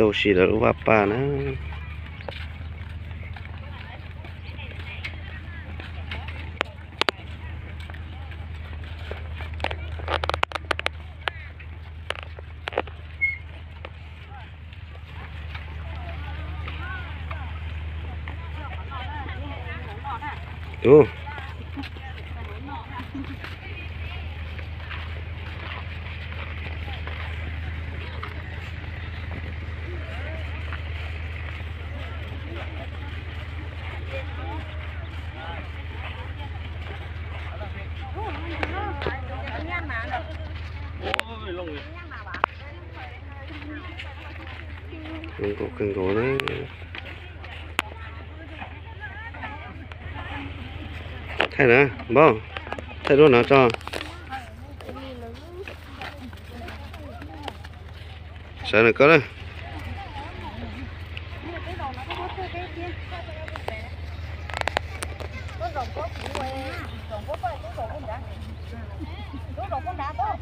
Tuaj ua si lawv lub vaj paj na. Ub. Zoo nkauj kawg nkaus na. Thaij na, npawg, thaij duab no tso. Sawv ntawm koj na.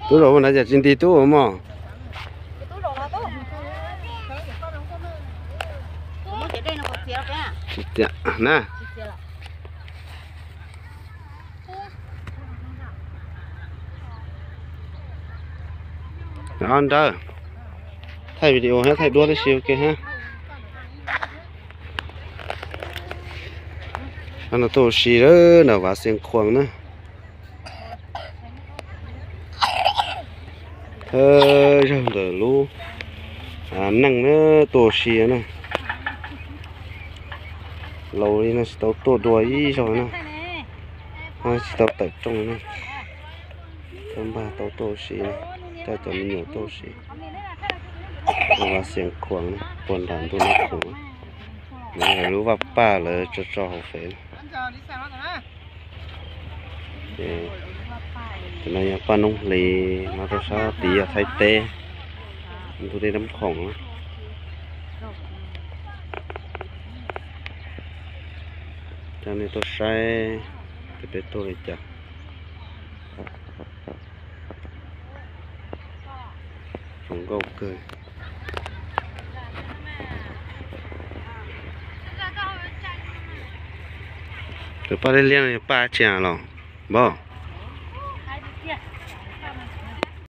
Tub zaum nrad cas tsis nti tub ua mog. Tsis tiam na. Ob nrawg, thaij video thiab thaij duab tib si ua ke hab. No tuaj ua si na, Vav Xias Khuam na. Yog ntawm lub neej na tuaj ua si na. Laus li no tsis tau tuaj dua ib zaug na, tsis tau tawm rooj na. Thab npaj tau tuaj ua si, coj cov me nyuam tuaj ua si. Vav Xias Khuam na, puag nram ntug Nab Khoom. Lawv lub vaj paj lawv tso tso hauv fev. Ces no yog paj noob hlis no, rau sab tid yog Thaib teb, ntug dej Nab Khoom. Coj nej tuaj saib tias peb tuaj li cas. Zoo nkauj kawg. Tus paj liab liab no yog paj tsi los npawg?